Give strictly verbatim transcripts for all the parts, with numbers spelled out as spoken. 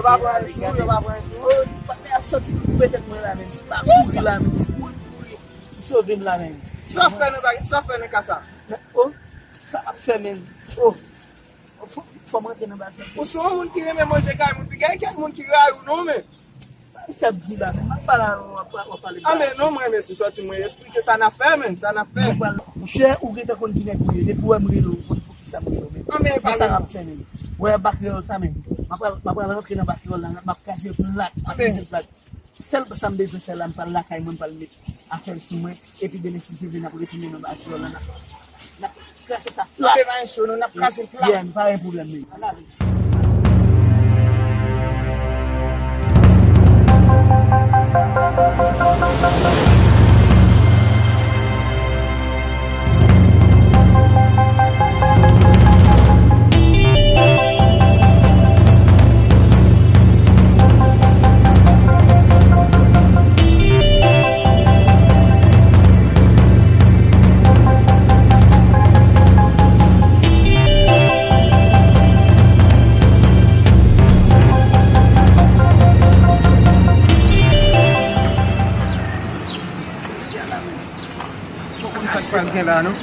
Pa pran sou, yo pa pran sou. Oh, patnè a soti pou koupe tèt mwen la, menm. Se pa kouri la, menm. Se kouri, kouri. Li sove m la, menm. Sa w ap fè nan bagay, sa w ap fè nan ka sa? Oh, sa m ap fè, menm. Oh, fò, fò m rantre nan bagay. Ou se yon moun ki renmen manje kay moun, pi gen kèk moun ki rayi w, non, men. Sa misye ap di la, menm? M ap pale avè w, w ap, w ap pale. Ah, men non, mwen, men, sou sòti, mwen, esplike sa n ap fè, menm, sa n ap fè. Monchè, ou gentan konn ki nèg mwen ye, depi w wè m rele w, ou konn poukisa m rele w, menm. Ah, men, men sa n ap fè, menm. Wè, ba kreyòl sa, menm. M ap pral, m ap pral rantre nan ba kreyòl la, m ap kraze l plat, m ap kraze l plat. Sèl sa m bezwen fè la, m pral lakay mwen, m pral met afè l sou mwen, epi demen, si Dye vle, n ap retounen nan ba kreyòl la, n ap, n ap kraze sa plat. N ap evaye cho, non, n ap kraze l plat. Yeah, m pa gen pwoblèm, menm. Ann ale. Ou konn sa k pral gen la, non?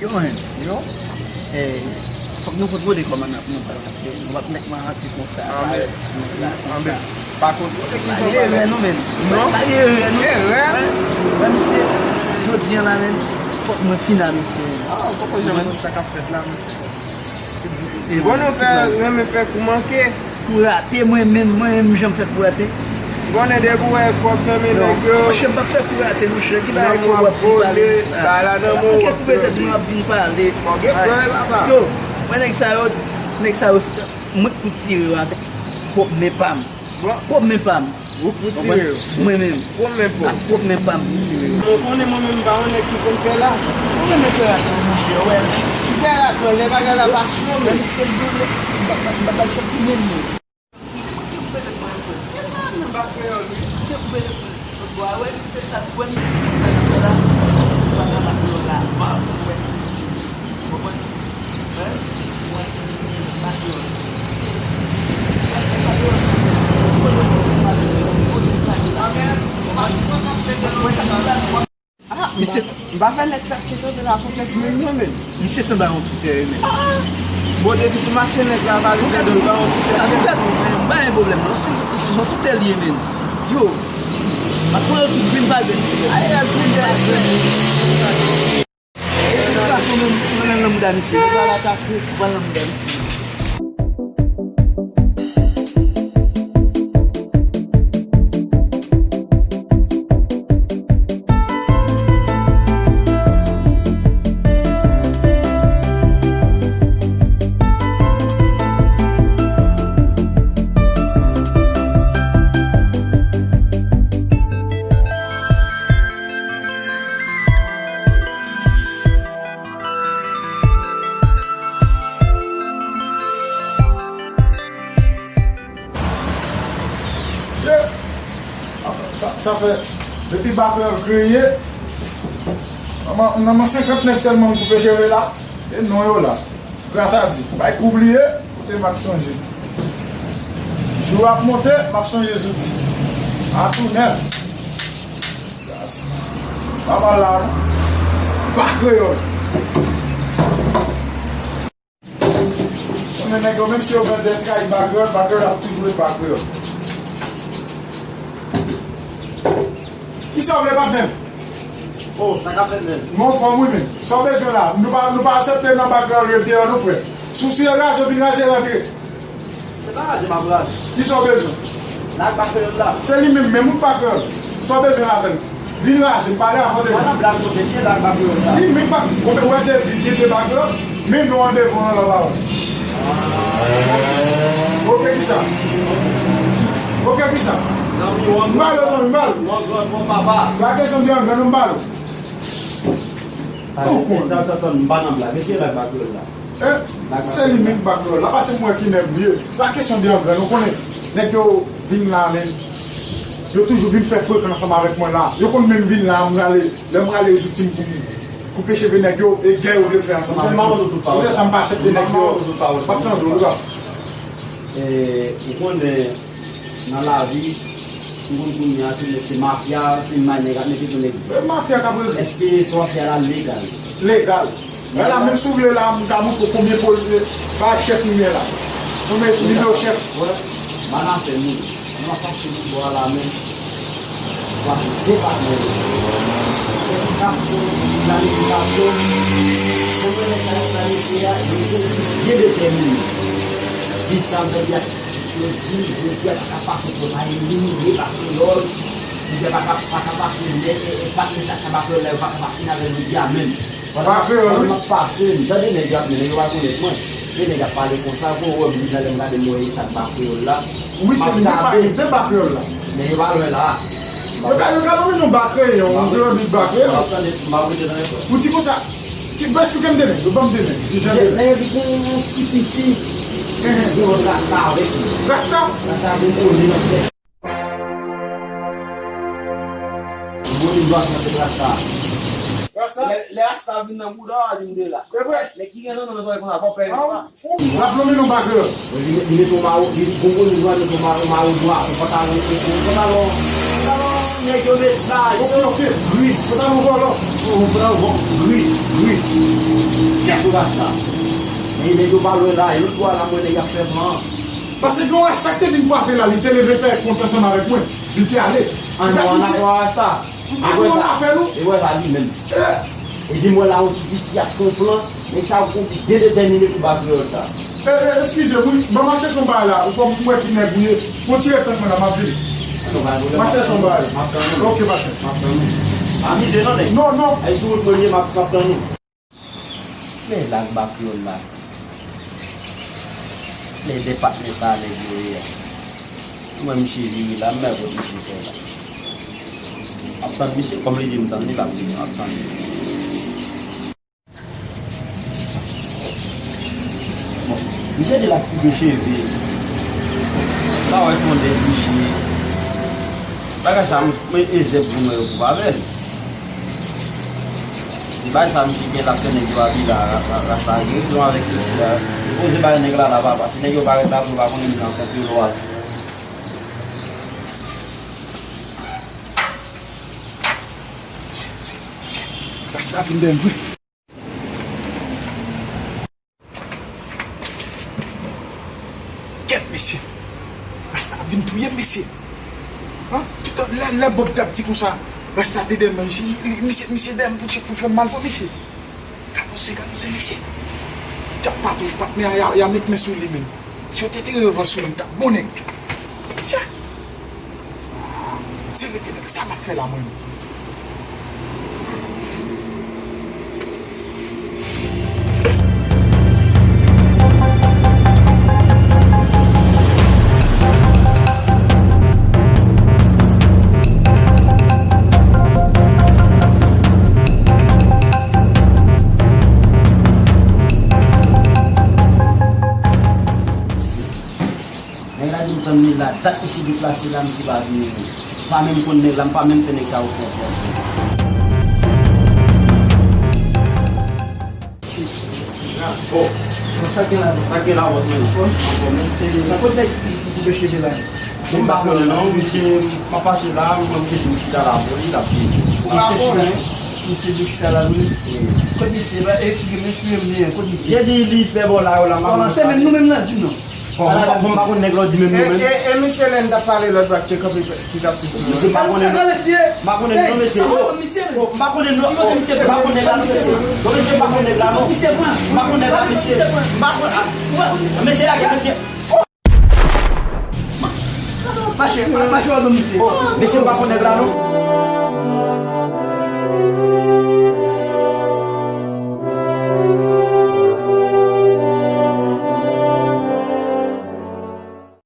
Yo, men, yo, eh, fòk nou kontwole kòman n ap, nou pral mache. Nou p ap mèt marase konsa. Anben. Anben. Pa kontwole ki jan bagay. Pa gen erè non, men. Non. Pa gen erè non. Erè? Wè, misye, jodi a la, men, fòk mwen fin a misye. Ah, ou poko janm konn sa k ap fèt la, men. Bon, nou fè, renmen fè kou manke. Pou rate, mwen menm, mwen menm, jan m fè pou rate. Konnen depi w wè kòb nan men nèg yo. Monchè, m p ap fè pou rate, monchè. Ki bagay kòb w ap vin pale la? Bagay la nan men w w ap pale. Koupe tèt mwen ap vin pale. Fò gen pè, papa. Yo, mwen nèg sa yo, nèg sa yo, mwen k pou tire yo avèk pwòp men pa m. Pwòp men pa m. Ou k pou tire yo. Mwen menm. Pwòp men pa w. Ak pwòp men pa m pou tire yo. Ou konnen mwen menm m pa yon nèg ki konn fè rak. Ou renmen fè rak non, monchè, wè. Ki fè rak non, lè bagay la pa cho, men. Menm si se m jounen, m pa, m pa, m pa bay chans li menm non. Se mwen ki koupe tèt mwen, frè. Kisa nan ba kreyòl? Se mwen ki koupe tèt mwen. Lòt bò a, wè, koupe sa, wè, m fè nan la, m fè nan ba kreyòl la. Wè, se mwen ki konprann? Hein? Mwen se, se ba kreyòl. Ah, misye, m pa fè nèg sa ki soti la konfyans menm non, men. Misye sanble yon toutè, men. Bon, depi sou mache nèg la, pa gen dòl, pa yon toutè. Toutè, toutè, m pa gen pwoblèm non. Si, si yon toutè li ye, men. Yo, m ap pran yo tout, vin pa gen toutè. Ay, ay, vin pa gen. E tout fason, menm, mwen nan nan mouda misye. Mwen pral atake, mwen nan mouda misye. Sa, sa fè, depi Bakreyòl kreye, nan man, nan man senkant nèg sèlman m koupe cheve la, e non yo la. Gras a Dye, bay kou bliye, kote Mak sonje. Jou ap monte, m ap sonje zouti. A tou nèf. Gras. Pa mal la, non. Bakreyòl. Men nèg yo, menm si yo pran dèt kay Bakreyòl, Bakreyòl ap toujou ret Bakreyòl. Kisa w vle, patnè m? Oh, sa k ap fèt menm? M anfòm wi, men. Sa w bezwen la? Nou pa, nou pa aksepte nan Bakreyòl ret deyò non, frè. Si w si raze, vin raze rantre. Se pa raze m ap raze. Kisa w bezwen? Lak Bakreyòl la. Se li menm, menm ou Bakreyòl. Sa w bezwen avè l? Vin raze, m pale avè w de. Pandan blag monte, se lak Bakreyòl la. Li menm pa, ou wè de, de, de Bakreyòl, men non an devan an la ba w. Ok, kisa? Ok, kisa? Zanmi w an. M ba l, zanmi, m ba l. W an gran, w an papa. Pa kesyon de an gran, non, m ba l. Ou konn. Tann, tann, tann, m pa nan blag. Mesye lak Bakreyòl la. Eh, se li menm Bakreyòl la, paske m wè ki nèg li ye. La kesyon de angren, nou konnen, nèg yo vin la menm. Yo toujou vin fè frekan ansanm avèk mwen la. Yo konn menm vin la, m rale, lè m rale zouti m pou m koupe cheve nèg yo, e gè yo vle fè ansanm avèk mwen. Poutèt sa m pa aksepte nèg yo. M ap tande w, loup. E, ou konnen, nan lavi, m konn kounye a, tou nèg se mafya, se may nèg ap mete tou nèg. E mafya k ap regle. Èske sa w ap fè a la legal? Legal. Wè la, menm si w vle la, m ka montre w konbyen pol-, pa chèf nou ye la. Konbyen nimewo chèf. Wè, bann afè nou. Nou ap pase nou bò a la menm. Pase de patnè yo. Fè ti kap pou planifikasyon. Pou mwen, nèg sa yo planifye a, yo te byen detèmine. Di sa, m te di a, yo di, yo di a, pa ka pase pou la elimine Bakreyòl. Yo di a, pa ka, pa ka pase, men, e, e, patnè sa k nan Bakreyòl la, yo pa ka pa fin avè l, yo di a menm. Pandan m ap pase, m tande nèg yo ap, nèg yo pa konèt mwen. Se nèg ap pale konsa, pou yo wè m vin nan lè m gade m wè e sa k Bakreyòl la. Wi, se li, men pa gen de Bakreyòl la. Men yo pa lwen la. Yo ka, yo ka nonmen nou Bakreyon, yon Jean-Luc Bakreyon. M ap tande, m ap rete nan lekòl. Ou di konsa, ki bès ou gen m demen, yo ban m demen, ki jan de. Nèg yo di gen yon ti piti, gen yon lòt rasta avèk li. Rasta? Rasta gen kole nan tèt. Ou boni dwa nan tèt rasta. Rasta? Lè, lè rasta vin nan bouda w, a di m de la. Se vre. Nèg ki gen zanno nan zòrèy konsa, fò w pè yo pa. L ap nonmen non pa kreyòl. Li, li mete yon mawo, li, bon, boni dwa, mete yon mawo, mawo nwa, yon pantalon, yon, yon pantalon, pantalon, nèg yo met sa, yo, ok, ok, gri, pantalon vòlò. Yon pantalon vò-, gri, gri. Kèk sou rasta. Men nèg yo pa lwen la, e lòt bò a la, mwen nèg y ap fè van. Paske gen yon rasta ki te vin kwafe la, li te leve fè kont ansanm avèk mwen, li te ale. An nou an afè rasta. M pa konn afè nou. E wè sa li menm. Eh. Epi mwen la yon ti piti ap fè yon plan, nèg sa yo konn byen detèmine pou ba kreyòl sa. Eh, eh, eskize m wi, ban m al chèche yon bagay la, ou kòm m wè ki nèg ou ye, pran ti retan mwen la, m ap vini. M ap chèche yon bagay. M ap tann ou. Ok, pastè. M ap tann ou. Pa mize non, nèg. Non, non. Ay sou wout mwen ye, m ap, m ap tann ou. Men lang ba kreyòl la. Men de patnè sa nèg yo ye a. Mwen misye vini la, m mèt kot misye fè la. M ap tann misye, kòm li di m tann li, l ap vini, m ap tann li. Bon, misye di l ap koupe cheve. Sa wè fondèt misye. Bagay sa, mwen e zèb pou mwen yo koupe avè l. Se bagay sa misye gen l ap fè nèg yo abile a, ra-, ra-, rasta gen rezon avèk mesye a. Li poze bay nèg la la papa. Si nèg yo parèt la, pou yo pa konnen li nan konplo lwa. Rasta vin dèyè m vre. Kèt, mesye! Rasta vin touye m, mesye! An? Toutan, lè, lè Bob t ap di konsa, Rasta te dèyè m nan, mesye, li, li, misye, misye dèyè m pou tchèk pou fè m mal fò, mesye! Gad on se, gad on se, mesye! Djab patwon, patnè a, y a, y a met men sou li menm. Si yo te tire revanj sou li, m t ap bon nèg. Mesye! Se rete sa m ap fè la mwen menm. Nèg la di m tann li la, dat misye deplase la, misye pa vini menm. M pa menm konn nèg la, m pa menm fè nèg sa yo konfyans menm. Bon, sa gen la, sa gen la, bòs mwen. Nan kote nèg ki koupe cheve la? Mwen pa konnen non, misye, m ap pase la, mwen kite m chita la, pou li, l ap vini. Ou pa konnen? Misye di chita la, wi. Kot misye? Ba, eksplike m, eksplike m byen, kot misye? Misye di li fè bò la, yo la, m pa konnen. Se menm nou menm nan di non. Bon, m pa, bon, m pa konn nèg la w di menm yo menm. E, e, e misye lè n t ap pale lòt bò a ki te kanpe, ki t ap swiv nou an? Mesye, m pa konnen non. M pa konnen non, mesye. Oh, oh, m pa konnen non. Oh, m pa konnen nèg la, mesye. Bon, mesye, m pa konn nèg la non. M pa konn nèg la, mesye. M pa konn, ah, mesye, lage, mesye. Oh. Mache, mache, w ap ban misye. Oh, mesye, m pa konn nèg la non.